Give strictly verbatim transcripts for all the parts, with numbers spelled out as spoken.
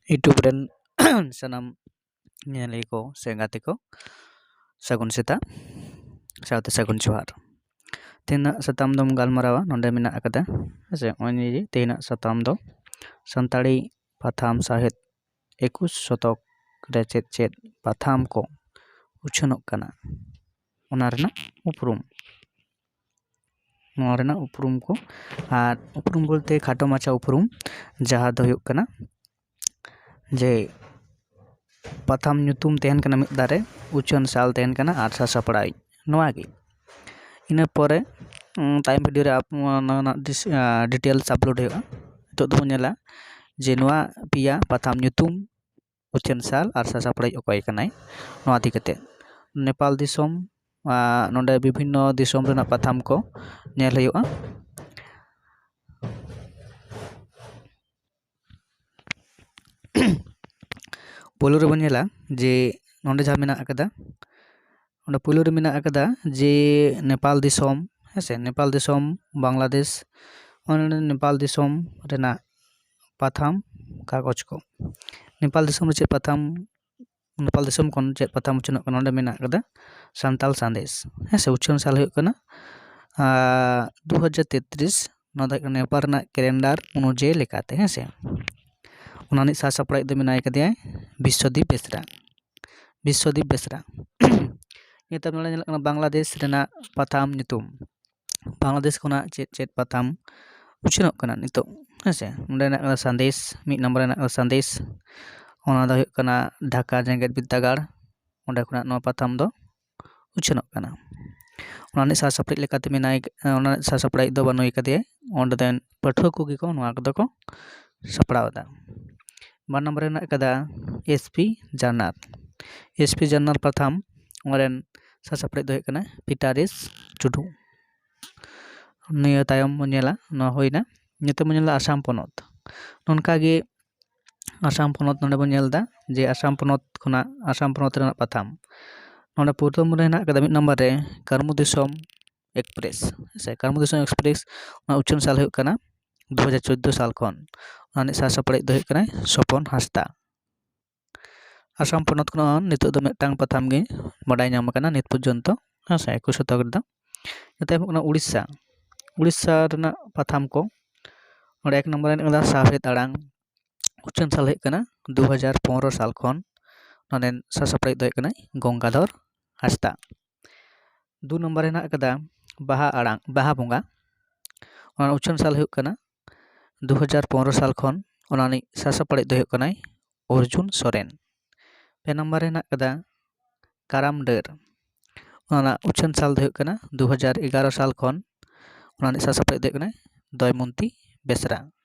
YouTube ᱨᱮᱱ ᱥᱟᱱᱟᱢ ᱧᱮᱧᱮᱞᱤᱭᱟᱹ ᱠᱚ ᱥᱮ ᱜᱟᱛᱮ ᱠᱚ, ᱥᱟᱹᱜᱩᱱ ᱥᱮᱛᱟᱜ ᱥᱟᱶᱛᱮ ᱥᱟᱹᱜᱩᱱ ᱡᱚᱦᱟᱨ᱾ ᱛᱮᱦᱮᱧᱟᱜ ᱥᱟᱛᱟᱢ ᱫᱚᱢ ᱜᱟᱞᱢᱟᱨᱟᱣᱟ, ᱱᱚᱰᱮ ᱢᱮᱱᱟᱜ ᱟᱠᱟᱫᱟ᱾ ᱦᱮᱸ ᱥᱮ, ᱱᱚᱜᱼᱚᱭ ᱱᱤᱭᱟᱹ ᱜᱮ ᱛᱮᱦᱮᱧᱟᱜ ᱥᱟᱛᱟᱢ ᱫᱚ ᱥᱟᱱᱛᱟᱲᱤ ᱯᱟᱛᱷᱟᱢ ᱥᱟᱶᱦᱮᱫ ᱮᱠᱩᱥ ᱥᱚᱛᱚᱠ ᱨᱮ ᱪᱮᱫ ᱪᱮᱫ ᱯᱟᱛᱷᱟᱢ ᱠᱚ ᱩᱪᱷᱟᱹᱱᱚᱜ ᱠᱟᱱᱟ, ᱚᱱᱟ ᱨᱮᱱᱟᱜ ᱩᱯᱨᱩᱢ᱾ ᱱᱚᱣᱟ ᱨᱮᱱᱟᱜ ᱩᱯᱨᱩᱢ ᱠᱚ, ᱟᱨ ᱩᱯᱨᱩᱢ ᱵᱚᱞᱛᱮ ᱠᱷᱟᱴᱚ ᱢᱟᱪᱷᱟ ᱩᱯᱨᱩᱢ, ᱡᱟᱦᱟᱸ ᱫᱚ ᱦᱩᱭᱩᱜ ᱠᱟᱱᱟ ᱡᱮ ᱯᱟᱛᱷᱟᱢ ᱧᱩᱛᱩᱢ ᱛᱟᱦᱮᱱ ᱠᱟᱱᱟ ᱢᱤᱫ ᱫᱷᱟᱨᱮ, ᱩᱪᱷᱟᱹᱱ ᱥᱟᱞ ᱛᱟᱦᱮᱱ ᱠᱟᱱᱟ ᱟᱨ ᱥᱟᱥᱟᱯᱲᱟᱣᱤᱡ, ᱱᱚᱣᱟ ᱜᱮ᱾ ᱤᱱᱟᱹ ᱯᱚᱨᱮ, ᱩᱸ, ᱛᱟᱭᱚᱢ ᱵᱷᱤᱰᱤᱭᱳ ᱨᱮ ᱟᱯ-, ᱚᱱᱟ ᱨᱮᱱᱟᱜ ᱰᱤᱥ-, ᱟ, ᱰᱤᱴᱮᱞᱥ ᱟᱯᱞᱳᱰ ᱦᱩᱭᱩᱜᱼᱟ᱾ ᱱᱤᱛᱚᱜ ᱫᱚᱵᱚᱱ ᱧᱮᱞᱟ ᱡᱮ ᱱᱚᱣᱟ ᱯᱮᱭᱟ ᱯᱟᱛᱷᱟᱢ ᱧᱩᱛᱩᱢ, ᱩᱪᱷᱟᱹᱱ ᱥᱟᱞ ᱟᱨ ᱥᱟᱥᱟᱯᱲᱟᱣᱤᱡ ᱚᱠᱚᱭ ᱠᱟᱱᱟᱭ, ᱱᱚᱣᱟ ᱤᱫᱤ ᱠᱟᱛᱮ᱾ ᱱᱮᱯᱟᱞ ᱫᱤᱥᱚᱢ, ᱟ, ᱱᱚᱰᱮ ᱵᱤᱵᱷᱤᱱᱱᱚ ᱫᱤᱥᱚᱢ ᱨᱮᱱᱟᱜ ᱯᱟᱛᱷᱟᱢ ᱠᱚ ᱧᱮᱞ ᱦᱩᱭᱩᱜᱼᱟ᱾ ᱯᱳᱭᱞᱳ ᱨᱮᱵᱚᱱ ᱧᱮᱞᱟ ᱡᱮ ᱱᱚᱰᱮ ᱡᱟᱦᱟᱸ ᱢᱮᱱᱟᱜ ᱟᱠᱟᱫᱟ, ᱚᱸᱰᱮ ᱯᱳᱭᱞᱳ ᱨᱮ ᱢᱮᱱᱟᱜ ᱟᱠᱟᱫᱟ ᱡᱮ ᱱᱮᱯᱟᱞ ᱫᱤᱥᱚᱢ, ᱦᱮᱸ ᱥᱮ, ᱱᱮᱯᱟᱞ ᱫᱤᱥᱚᱢ, ᱵᱟᱝᱞᱟᱫᱮᱥ, ᱚᱱᱟ ᱱᱮᱯᱟᱞ ᱫᱤᱥᱚᱢ ᱨᱮᱱᱟᱜ ᱯᱟᱛᱷᱟᱢ ᱠᱟᱜᱚᱡᱽ ᱠᱚ᱾ ᱱᱮᱯᱟᱞ ᱫᱤᱥᱚᱢ ᱨᱮ ᱪᱮᱫ ᱯᱟᱛᱷᱟᱢ, ᱱᱮᱯᱟᱞ ᱫᱤᱥᱚᱢ ᱠᱷᱚᱱ ᱪᱮᱫ ᱯᱟᱛᱷᱟᱢ ᱩᱪᱷᱟᱹᱱᱚᱜ ᱠᱟᱱᱟ? ᱚᱸᱰᱮ ᱢᱮᱱᱟᱜ ᱟᱠᱟᱫᱟ ᱥᱟᱱᱛᱟᱞ ᱥᱟᱸᱫᱮᱥ, ᱦᱮᱸ ᱥᱮ, ᱩᱪᱷᱟᱹᱱ ᱥᱟᱞ ᱦᱩᱭᱩᱜ ᱠᱟᱱᱟ, ᱟᱨ, ᱫᱩ ᱦᱟᱡᱟᱨ ᱛᱮᱛᱨᱤᱥ᱾ ᱱᱚᱣᱟ ᱫᱚ ᱦᱩᱭᱩᱜ ᱠᱟᱱᱟ ᱱᱮᱯᱟᱞ ᱨᱮᱱᱟᱜ ᱠᱮᱞᱮᱱᱰᱟᱨ ᱚᱱᱩᱡᱟᱭᱤ ᱞᱮᱠᱟᱛᱮ, ᱦᱮᱸ ᱥᱮ᱾ ᱚᱱᱟ ᱨᱤᱱᱤᱡ ᱥᱟᱥᱟᱯᱲᱟᱣᱤᱡ ᱫᱚ ᱢᱮᱱᱟᱭ ᱠᱟᱫᱮᱭᱟᱭ ᱵᱤᱥᱥᱚᱫᱤᱯ ᱵᱮᱥᱨᱟ᱾ ᱵᱤᱥᱥᱚᱫᱤᱯ ᱵᱮᱥᱨᱟ᱾ ᱱᱤᱛᱚᱜ ᱱᱚᱰᱮ ᱧᱮᱞᱚᱜ ᱠᱟᱱᱟ ᱵᱟᱝᱞᱟᱫᱮᱥ ᱨᱮᱱᱟᱜ ᱯᱟᱛᱷᱟᱢ ᱧᱩᱛᱩᱢ᱾ ᱵᱟᱝᱞᱟᱫᱮᱥ ᱠᱷᱚᱱᱟᱜ ᱪᱮᱫ ᱪᱮᱫ ᱯᱟᱛᱷᱟᱢ ᱩᱪᱷᱟᱹᱱᱚᱜ ᱠᱟᱱᱟ ᱱᱤᱛᱚᱜ, ᱦᱮᱸ ᱥᱮ? ᱱᱚᱰᱮ ᱦᱮᱱᱟᱜ ᱠᱟᱫᱟ ᱥᱟᱸᱫᱮᱥ, ᱢᱤᱫ ᱱᱚᱢᱵᱚᱨ ᱨᱮ ᱦᱮᱱᱟᱜ ᱠᱟᱫᱟ ᱥᱟᱸᱫᱮᱥ᱾ ᱚᱱᱟ ᱫᱚ ᱦᱩᱭᱩᱜ ᱠᱟᱱᱟ ᱰᱷᱟᱠᱟ ᱡᱮᱜᱮᱛ ᱵᱤᱨᱫᱟᱹᱜᱟᱲ, ᱚᱸᱰᱮ ᱠᱷᱚᱱᱟᱜ ᱱᱚᱣᱟ ᱯᱟᱛᱷᱟᱢ ᱫᱚ ᱩᱪᱷᱟᱹᱱᱚᱜ ᱠᱟᱱᱟ᱾ ᱚᱱᱟ ᱨᱤᱱᱤᱡ ᱥᱟᱥᱟᱯᱲᱟᱣᱤᱡ ᱞᱮᱠᱟᱛᱮ ᱢᱮᱱᱟᱭ, ᱚᱱᱟ ᱨᱤᱱᱤᱡ ᱥᱟᱥᱟᱯᱲᱟᱣᱤᱡ ᱫᱚ ᱵᱟᱹᱱᱩᱭ ᱠᱟᱫᱮᱭᱟ, ᱚᱸᱰᱮ ᱫᱚ ᱯᱟᱹᱴᱷᱩᱣᱟᱹ ᱠᱚᱜᱮ ᱠᱚ ᱱᱚᱣᱟ ᱠᱚᱫᱚ ᱠᱚ ᱥᱟᱯᱲᱟᱣ ᱮᱫᱟ᱾ ᱵᱟᱨ ᱱᱚᱢᱵᱚᱨ ᱨᱮ ᱦᱮᱱᱟᱜ ᱠᱟᱫᱟ S P journal. S P journal ᱯᱟᱛᱷᱟᱢ, ᱚᱱᱟ ᱨᱮᱱ ᱥᱟᱥᱟᱯᱲᱟᱣᱤᱡ ᱫᱚ ᱦᱩᱭᱩᱜ ᱠᱟᱱᱟ ᱯᱤᱴᱟᱨᱮᱥ ᱴᱩᱰᱩ᱾ ᱱᱤᱭᱟᱹ ᱛᱟᱭᱚᱢ ᱵᱚᱱ ᱧᱮᱞᱟ, ᱱᱚᱣᱟ ᱦᱩᱭᱱᱟ᱾ ᱱᱤᱛᱚᱜ ᱵᱚᱱ ᱧᱮᱞᱟ ᱟᱥᱟᱢ ᱯᱚᱱᱚᱛ᱾ ᱱᱚᱝᱠᱟ ᱜᱮ ᱟᱥᱟᱢ ᱯᱚᱱᱚᱛ ᱱᱚᱰᱮ ᱵᱚᱱ ᱧᱮᱞ ᱮᱫᱟ ᱡᱮ ᱟᱥᱟᱢ ᱯᱚᱱᱚᱛ ᱠᱷᱚᱱᱟᱜ, ᱟᱥᱟᱢ ᱯᱚᱱᱚᱛ ᱨᱮᱱᱟᱜ ᱯᱟᱛᱷᱟᱢ᱾ ᱱᱚᱰᱮ ᱯᱨᱚᱛᱷᱚᱢ ᱨᱮ ᱦᱮᱱᱟᱜ ᱠᱟᱫᱟ ᱢᱤᱫ ᱱᱚᱢᱵᱚᱨ ᱨᱮ ᱠᱟᱹᱨᱢᱩ ᱫᱤᱥᱚᱢ ᱮᱠᱥᱯᱨᱮᱥ, ᱦᱮᱸ ᱥᱮ, ᱠᱟᱹᱨᱢᱩ ᱫᱤᱥᱚᱢ ᱮᱠᱥᱯᱨᱮᱥ, ᱚᱱᱟ ᱩᱪᱷᱟᱹᱱ ᱥᱟᱞ ᱦᱩᱭᱩᱜ ᱠᱟᱱᱟ ᱫᱩ ᱦᱟᱡᱟᱨ ᱪᱳᱫᱽᱫᱳ ᱥᱟᱞ ᱠᱷᱚᱱ᱾ ᱚᱱᱟ ᱨᱤᱱᱤᱡ ᱥᱟᱥᱟᱯᱲᱟᱣᱤᱡ ᱫᱚ ᱦᱩᱭᱩᱜ ᱠᱟᱱᱟᱭ ᱥᱚᱯᱚᱱ ᱦᱟᱸᱥᱫᱟ᱾ ᱟᱥᱟᱢ ᱯᱚᱱᱚᱛ ᱠᱷᱚᱱᱟᱜ ᱱᱤᱛᱚᱜ ᱫᱚ ᱢᱤᱫᱴᱟᱝ ᱯᱟᱛᱷᱟᱢ ᱜᱮ ᱵᱟᱰᱟᱭ ᱧᱟᱢ ᱟᱠᱟᱱᱟ ᱱᱤᱛ ᱯᱚᱨᱡᱚᱱᱛᱚ, ᱦᱮᱸ ᱥᱮ, ᱮᱠᱩᱥ ᱥᱚᱛᱚᱠ ᱨᱮᱫᱚ᱾ ᱤᱱᱟᱹ ᱛᱟᱭᱚᱢ ᱦᱩᱭᱩᱜ ᱠᱟᱱᱟ ᱩᱲᱤᱥᱥᱟ᱾ ᱩᱲᱤᱥᱥᱟ ᱨᱮᱱᱟᱜ ᱯᱟᱛᱷᱟᱢ ᱠᱚ, ᱚᱸᱰᱮ ᱮᱠ ᱱᱚᱢᱵᱚᱨ ᱨᱮ ᱦᱮᱱᱟᱜ ᱠᱟᱫᱟ ᱥᱟᱶᱦᱮᱫ ᱟᱲᱟᱝ, ᱩᱪᱷᱟᱹᱱ ᱥᱟᱞ ᱦᱩᱭᱩᱜ ᱠᱟᱱᱟ ᱫᱩ ᱦᱟᱡᱟᱨ ᱯᱚᱱᱨᱚ ᱥᱟᱞ ᱠᱷᱚᱱ᱾ ᱱᱚᱰᱮ ᱥᱟᱥᱟᱯᱲᱟᱣᱤᱡ ᱫᱚ ᱦᱩᱭᱩᱜ ᱠᱟᱱᱟᱭ ᱜᱚᱝᱜᱟᱫᱷᱚᱨ ᱦᱟᱸᱥᱫᱟ᱾ ᱫᱩ ᱱᱚᱢᱵᱚᱨ ᱨᱮ ᱦᱮᱱᱟᱜ ᱠᱟᱫᱟ ᱵᱟᱦᱟ ᱟᱲᱟᱝ, ᱵᱟᱦᱟ ᱵᱚᱸᱜᱟ᱾ ᱚᱱᱟ ᱩᱪᱷᱟᱹᱱ ᱥᱟᱞ ᱦᱩᱭᱩᱜ ᱠᱟᱱᱟ ᱫᱩ ᱦᱟᱡᱟᱨ ᱯᱚᱱᱨᱚ ᱥᱟᱞ ᱠᱷᱚᱱ᱾ ᱚᱱᱟ ᱨᱤᱱᱤᱡ ᱥᱟᱥᱟᱯᱲᱟᱣᱤᱡ ᱫᱚ ᱦᱩᱭᱩᱜ ᱠᱟᱱᱟᱭ ᱚᱨᱡᱩᱱ ᱥᱚᱨᱮᱱ᱾ ᱯᱮ ᱱᱚᱢᱵᱚᱨ ᱨᱮ ᱦᱮᱱᱟᱜ ᱠᱟᱫᱟ ᱠᱟᱨᱟᱢ ᱰᱟᱹᱨ᱾ ᱚᱱᱟ ᱨᱮᱱᱟᱜ ᱩᱪᱷᱟᱹᱱ ᱥᱟᱞ ᱫᱚ ᱦᱩᱭᱩᱜ ᱠᱟᱱᱟ ᱫᱩ ᱦᱟᱡᱟᱨ ᱮᱜᱟᱨᱚ ᱥᱟᱞ ᱠᱷᱚᱱ᱾ ᱚᱱᱟ ᱨᱤᱱᱤᱡ ᱥᱟᱥᱟᱯᱲᱟᱣᱤᱡ ᱫᱚ ᱦᱩᱭᱩᱜ ᱠᱟᱱᱟᱭ ᱫᱚᱭᱢᱚᱱᱛᱤ ᱵᱮᱥᱨᱟ,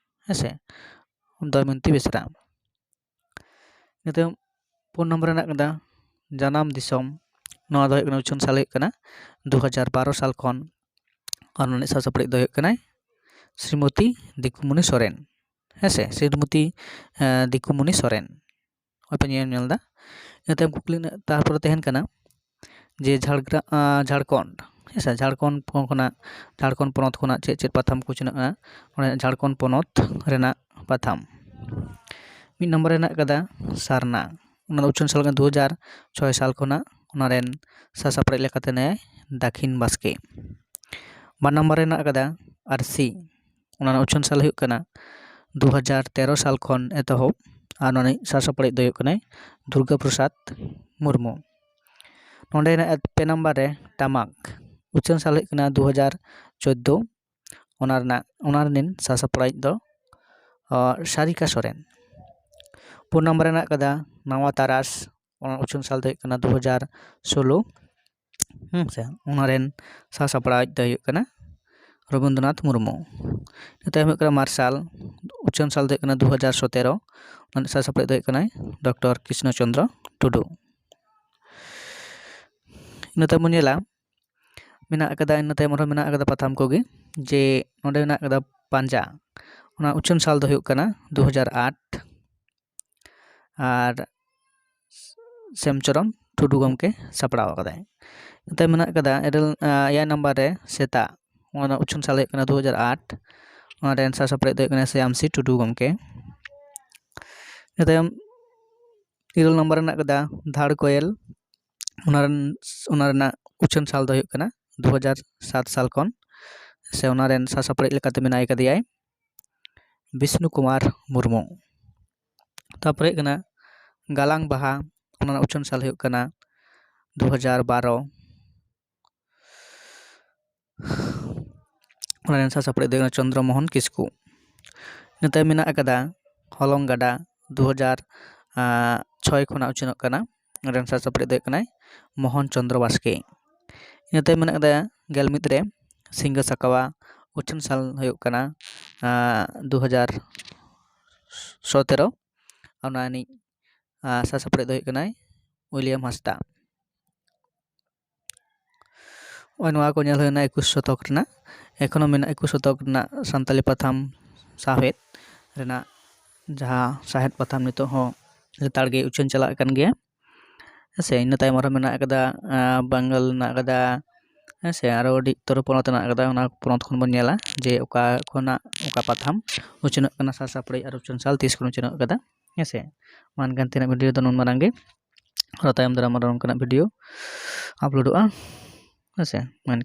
ᱦᱮᱸ ᱥᱮ, ᱫᱚᱭᱢᱚᱱᱛᱤ ᱵᱮᱥᱨᱟ᱾ ᱤᱱᱟᱹ ᱛᱟᱭᱚᱢ ᱯᱩᱱ ᱱᱚᱢᱵᱚᱨ ᱨᱮ ᱦᱮᱱᱟᱜ ᱠᱟᱫᱟ ᱡᱟᱱᱟᱢ ᱫᱤᱥᱚᱢ᱾ ᱱᱚᱣᱟ ᱫᱚ ᱦᱩᱭᱩᱜ ᱠᱟᱱᱟ, ᱩᱪᱷᱟᱹᱱ ᱥᱟᱞ ᱦᱩᱭᱩᱜ ᱠᱟᱱᱟ ᱫᱩ ᱦᱟᱡᱟᱨ ᱵᱟᱨᱚ ᱥᱟᱞ ᱠᱷᱚᱱ᱾ ᱟᱨ ᱚᱱᱟ ᱨᱤᱱᱤᱡ ᱥᱟᱥᱟᱯᱲᱟᱣᱤᱡ ᱫᱚ ᱦᱩᱭᱩᱜ ᱠᱟᱱᱟᱭ ᱥᱨᱤᱢᱚᱛᱤ ᱫᱤᱠᱩᱢᱩᱱᱤ ᱥᱚᱨᱮᱱ, ᱦᱮᱸ ᱥᱮ, ᱥᱨᱤᱢᱚᱛᱤ, ᱮᱸ, ᱫᱤᱠᱩᱢᱩᱱᱤ ᱥᱚᱨᱮᱱ᱾ ᱦᱚᱭ ᱯᱮ ᱧᱮᱞ, ᱧᱮᱞ ᱮᱫᱟ᱾ ᱤᱱᱟᱹ ᱛᱟᱭᱚᱢ ᱠᱩᱠᱞᱤ ᱨᱮᱱᱟᱜ ᱛᱟᱨᱯᱚᱨᱮ ᱛᱟᱦᱮᱱ ᱠᱟᱱᱟ ᱡᱮ ᱡᱷᱟᱲᱜᱨᱟ-, ᱟᱸ, ᱡᱷᱟᱲᱠᱷᱚᱸᱰ, ᱦᱮᱸ ᱥᱮ, ᱡᱷᱟᱲᱠᱷᱚᱸᱰ ᱯᱚᱱ-, ᱠᱷᱚᱱᱟᱜ, ᱡᱷᱟᱲᱠᱷᱚᱸᱰ ᱯᱚᱱᱚᱛ ᱠᱷᱚᱱᱟᱜ ᱪᱮᱫ ᱪᱮᱫ ᱯᱟᱛᱷᱟᱢ ᱠᱚ ᱩᱪᱷᱟᱹᱱᱚᱜᱼᱟ? ᱚᱱᱟ ᱡᱷᱟᱲᱠᱷᱚᱸᱰ ᱯᱚᱱᱚᱛ ᱨᱮᱱᱟᱜ ᱯᱟᱛᱷᱟᱢ᱾ ᱢᱤᱫ ᱱᱚᱢᱵᱚᱨ ᱨᱮ ᱦᱮᱱᱟᱜ ᱠᱟᱫᱟ ᱥᱟᱨᱱᱟ, ᱚᱱᱟ ᱫᱚ ᱩᱪᱷᱟᱹᱱ ᱥᱟᱞ ᱠᱟᱱᱟ ᱫᱩ ᱦᱟᱡᱟᱨ ᱪᱷᱚᱭ ᱥᱟᱞ ᱠᱷᱚᱱᱟᱜ᱾ ᱚᱱᱟ ᱨᱮᱱ ᱥᱟᱥᱟᱯᱲᱟᱣᱤᱡ ᱞᱮᱠᱟᱛᱮ ᱢᱮᱱᱟᱭᱟ ᱫᱟᱹᱠᱷᱤᱱ ᱵᱟᱥᱠᱮ᱾ ᱵᱟᱨ ᱱᱚᱢᱵᱚᱨ ᱨᱮ ᱦᱮᱱᱟᱜ ᱠᱟᱫᱟ ᱟᱹᱨᱥᱤ, ᱚᱱᱟ ᱨᱮᱱᱟᱜ ᱩᱪᱷᱟᱹᱱ ᱥᱟᱞ ᱦᱩᱭᱩᱜ ᱠᱟᱱᱟ ᱫᱩ ᱦᱟᱡᱟᱨ ᱛᱮᱨᱚ ᱥᱟᱞ ᱠᱷᱚᱱ ᱮᱛᱚᱦᱚᱵ᱾ ᱟᱨ ᱚᱱᱟ ᱨᱤᱱᱤᱡ ᱥᱟᱥᱟᱯᱲᱟᱣᱤᱡ ᱫᱚ ᱦᱩᱭᱩᱜ ᱠᱟᱱᱟᱭ ᱫᱩᱨᱜᱟ ᱯᱨᱚᱥᱟᱫᱽ ᱢᱩᱨᱢᱩ᱾ ᱱᱚᱰᱮ ᱦᱮᱱᱟᱜᱼᱟ ᱯᱮ ᱱᱟᱢᱵᱟᱨ ᱨᱮ ᱴᱟᱢᱟᱠ, ᱩᱪᱷᱟᱹᱱ ᱥᱟᱞ ᱦᱩᱭᱩᱜ ᱠᱟᱱᱟ ᱫᱩ ᱦᱟᱡᱟᱨ ᱪᱳᱫᱽᱫᱳ᱾ ᱚᱱᱟ ᱨᱮᱱᱟᱜ, ᱚᱱᱟ ᱨᱤᱱᱤᱡ ᱥᱟᱥᱟᱯᱲᱟᱣᱤᱡ ᱫᱚ, ᱚ, ᱥᱟᱨᱤᱠᱟ ᱥᱚᱨᱮᱱ᱾ ᱯᱩᱱ ᱱᱟᱢᱵᱟᱨ ᱨᱮ ᱦᱮᱱᱟᱜ ᱠᱟᱫᱟ ᱱᱟᱣᱟ ᱛᱟᱨᱟᱥ, ᱚᱱᱟ ᱩᱪᱷᱟᱹᱱ ᱥᱟᱞ ᱫᱚ ᱦᱩᱭᱩᱜ ᱠᱟᱱᱟ ᱫᱩ ᱦᱟᱡᱟᱨ ᱥᱳᱞᱳ᱾ ᱦᱮᱸ ᱥᱮ, ᱚᱱᱟ ᱨᱮᱱ ᱥᱟᱥᱟᱯᱲᱟᱣᱤᱡ ᱫᱚ ᱦᱩᱭᱩᱜ ᱠᱟᱱᱟ ᱨᱚᱵᱤᱱᱫᱨᱚᱱᱟᱛᱷ ᱢᱩᱨᱢᱩ᱾ ᱤᱱᱟᱹ ᱛᱟᱭᱚᱢ ᱦᱩᱭᱩᱜ ᱠᱟᱱᱟ ᱢᱟᱨᱥᱟᱞ, ᱩᱪᱷᱟᱹᱱ ᱥᱟᱞ ᱫᱚ ᱦᱩᱭᱩᱜ ᱠᱟᱱᱟ ᱫᱩ ᱦᱟᱡᱟᱨ ᱥᱚᱛᱮᱨᱚ᱾ ᱚᱱᱟ ᱨᱮᱱ ᱥᱟᱥᱟᱯᱲᱟᱣᱤᱡ ᱫᱚ ᱦᱩᱭᱩᱜ ᱠᱟᱱᱟᱭ ᱰᱚᱠᱴᱚᱨ ᱠᱨᱤᱥᱱᱚ ᱪᱚᱱᱫᱨᱚ ᱴᱩᱰᱩ᱾ ᱤᱱᱟᱹ ᱛᱟᱭᱚᱢ ᱵᱚᱱ ᱧᱮᱞᱟ, ᱢᱮᱱᱟᱜ ᱟᱠᱟᱫᱟ, ᱤᱱᱟᱹ ᱛᱟᱭᱚᱢ ᱟᱨᱦᱚᱸ ᱢᱮᱱᱟᱜ ᱟᱠᱟᱫᱟ ᱯᱟᱛᱷᱟᱢ ᱠᱚᱜᱮ, ᱡᱮ ᱱᱚᱰᱮ ᱢᱮᱱᱟᱜ ᱟᱠᱟᱫᱟ ᱯᱟᱸᱡᱟ, ᱚᱱᱟ ᱩᱪᱷᱟᱹᱱ ᱥᱟᱞ ᱫᱚ ᱦᱩᱭᱩᱜ ᱠᱟᱱᱟ ᱫᱩ ᱦᱟᱡᱟᱨ ᱟᱴ᱾ ᱟᱨ ᱥᱮᱢᱪᱚᱨᱚᱱ ᱴᱩᱰᱩ ᱜᱚᱢᱠᱮ ᱥᱟᱯᱲᱟᱣ ᱟᱠᱟᱫᱟᱭ᱾ ᱱᱚᱛᱮ ᱢᱮᱱᱟᱜ ᱟᱠᱟᱫᱟ ᱤᱨᱟᱹᱞ, ᱟᱸ, ᱮᱭᱟᱭ ᱱᱟᱢᱵᱟᱨ ᱨᱮ ᱥᱮᱛᱟ, ᱚᱱᱟ ᱩᱪᱷᱟᱹᱱ ᱥᱟᱞ ᱦᱩᱭᱩᱜ ᱠᱟᱱᱟ ᱫᱩ ᱦᱟᱡᱟᱨ ᱟᱴ᱾ ᱚᱱᱟ ᱨᱮᱱ ᱥᱟᱥᱟᱯᱲᱮᱫ ᱫᱚ ᱦᱩᱭᱩᱜ ᱠᱟᱱᱟ ᱥᱭᱟᱢᱥᱤ ᱴᱩᱰᱩ ᱜᱚᱢᱠᱮ᱾ ᱤᱱᱟᱹ ᱛᱟᱭᱚᱢ ᱤᱨᱟᱹᱞ ᱱᱚᱢᱵᱚᱨ ᱨᱮ ᱢᱮᱱᱟᱜ ᱠᱟᱫᱟ ᱫᱷᱟᱲ ᱠᱚᱭᱮᱞ᱾ ᱚᱱᱟ ᱨᱮᱱ, ᱚᱱᱟ ᱨᱮᱱᱟᱜ ᱩᱪᱷᱟᱹᱱ ᱥᱟᱞ ᱫᱚ ᱦᱩᱭᱩᱜ ᱠᱟᱱᱟ ᱫᱩ ᱦᱟᱡᱟᱨ ᱥᱟᱛ ᱥᱟᱞ ᱠᱷᱚᱱ, ᱥᱮ ᱚᱱᱟ ᱨᱮᱱ ᱥᱟᱥᱟᱯᱲᱮᱫ ᱞᱮᱠᱟᱛᱮ ᱢᱮᱱᱟᱭ ᱠᱟᱫᱮᱭᱟᱭ ᱵᱤᱥᱱᱩ ᱠᱩᱢᱟᱨ ᱢᱩᱨᱢᱩ᱾ ᱛᱟᱨᱯᱚᱨᱮ ᱦᱩᱭᱩᱜ ᱠᱟᱱᱟ ᱜᱟᱞᱟᱝ ᱵᱟᱦᱟ, ᱚᱱᱟ ᱨᱮᱱᱟᱜ ᱩᱪᱷᱟᱹᱱ ᱥᱟᱞ ᱦᱩᱭᱩᱜ ᱠᱟᱱᱟ ᱫᱩ ᱦᱟᱡᱟᱨ ᱵᱟᱨᱚ᱾ ᱚᱱᱟ ᱨᱮᱱ ᱥᱟᱥᱟᱯᱲᱮᱫ ᱫᱚ ᱦᱩᱭᱩᱜ ᱠᱟᱱᱟ ᱪᱚᱱᱫᱨᱚ ᱢᱳᱦᱚᱱ ᱠᱤᱥᱠᱩ᱾ ᱤᱱᱟᱹ ᱛᱟᱭᱚᱢ ᱢᱮᱱᱟᱜ ᱟᱠᱟᱫᱟ ᱦᱚᱞᱚᱝ ᱜᱟᱰᱟ, ᱫᱩ ᱦᱟᱡᱟᱨ ᱪᱷᱚᱭ ᱠᱷᱚᱱᱟᱜ ᱩᱪᱷᱟᱹᱱᱚᱜ ᱠᱟᱱᱟ᱾ ᱚᱱᱟ ᱨᱮᱱ ᱥᱟᱥᱟᱯᱲᱮᱫ ᱫᱚ ᱦᱩᱭᱩᱜ ᱠᱟᱱᱟᱭ ᱢᱳᱦᱚᱱ ᱪᱚᱱᱫᱨᱚ ᱵᱟᱥᱠᱮ᱾ ᱤᱱᱟᱹ ᱛᱟᱭᱚᱢ ᱢᱮᱱᱟᱜ ᱟᱠᱟᱫᱟ ᱜᱮᱞ ᱢᱤᱫ ᱨᱮ ᱥᱤᱸᱜᱟᱹ ᱥᱟᱠᱟᱣᱟ, ᱩᱪᱷᱟᱹᱱ ᱥᱟᱞ ᱦᱩᱭᱩᱜ ᱠᱟᱱᱟ ᱫᱩ ᱦᱟᱡᱟᱨ ᱥᱚᱛᱮᱨᱚ᱾ ᱚᱱᱟ ᱨᱤᱱᱤᱡ ᱥᱟᱥᱟᱯᱲᱮᱫ ᱫᱚ ᱦᱩᱭᱩᱜ ᱠᱟᱱᱟᱭ ᱩᱭᱞᱤᱭᱟᱢ ᱦᱟᱸᱥᱫᱟ᱾ ᱱᱚᱜᱼᱚᱭ ᱱᱚᱣᱟ ᱠᱚ ᱧᱮᱞ ᱦᱩᱭᱱᱟ ᱮᱠᱩᱥ ᱥᱚᱛᱚᱠ ᱨᱮᱱᱟᱜ᱾ ᱮᱠᱷᱚᱱᱳ ᱢᱮᱱᱟᱜ ᱮᱠᱩᱥ ᱥᱚᱛᱚᱠ ᱨᱮᱱᱟᱜ ᱥᱟᱱᱛᱟᱞᱤ ᱯᱟᱛᱷᱟᱢ ᱥᱟᱶᱦᱮᱫ ᱨᱮᱱᱟᱜ ᱡᱟᱦᱟᱸ ᱥᱟᱶᱦᱮᱫ ᱯᱟᱛᱷᱟᱢ ᱱᱤᱛᱚᱜ ᱦᱚᱸ ᱞᱮᱛᱟᱲ ᱜᱮ ᱩᱪᱷᱟᱹᱱ ᱪᱟᱞᱟᱜ ᱠᱟᱱ ᱜᱮᱭᱟ᱾ ᱦᱮᱸ ᱥᱮ, ᱤᱱᱟᱹ ᱛᱟᱭᱚᱢ ᱟᱨᱦᱚᱸ ᱢᱮᱱᱟᱜ ᱟᱠᱟᱫᱟ, ᱟᱸ, ᱵᱟᱝᱜᱟᱞ ᱨᱮᱱᱟᱜ ᱟᱠᱟᱫᱟ, ᱦᱮᱸ ᱥᱮ, ᱟᱨᱚ ᱟᱹᱰᱤ ᱩᱛᱟᱹᱨ ᱯᱚᱱᱚᱛ ᱨᱮᱱᱟᱜ ᱟᱠᱟᱫᱟ, ᱚᱱᱟ ᱯᱚᱱᱚᱛ ᱠᱷᱚᱱ ᱵᱚᱱ ᱧᱮᱞᱟ ᱡᱮ ᱚᱠᱟ ᱠᱷᱚᱱᱟᱜ ᱚᱠᱟ ᱯᱟᱛᱷᱟᱢ ᱩᱪᱷᱟᱹᱱᱚᱜ ᱠᱟᱱᱟ, ᱥᱟᱥᱟᱯᱲᱮ ᱟᱨ ᱩᱪᱷᱟᱹᱱ ᱥᱟᱞ ᱛᱤᱥ ᱠᱷᱚᱱ ᱩᱪᱷᱟᱹᱱᱚᱜ ᱠᱟᱫᱟ, ᱦᱮᱸ ᱥᱮ᱾ ᱢᱟ ᱮᱱᱠᱷᱟᱱ ᱛᱮᱦᱮᱧᱟᱜ video ᱫᱚ ᱱᱩᱱ ᱢᱟᱨᱟᱝ ᱜᱮ, ᱟᱨᱚ ᱛᱟᱭᱚᱢ ᱫᱟᱨᱟᱢ ᱟᱨᱚ ᱱᱚᱝᱠᱟᱱᱟᱜ video uploadᱚᱜᱼᱟ, ᱦᱮᱸ ᱥᱮ᱾ ᱢᱟ ᱮᱱᱠᱷᱟᱱ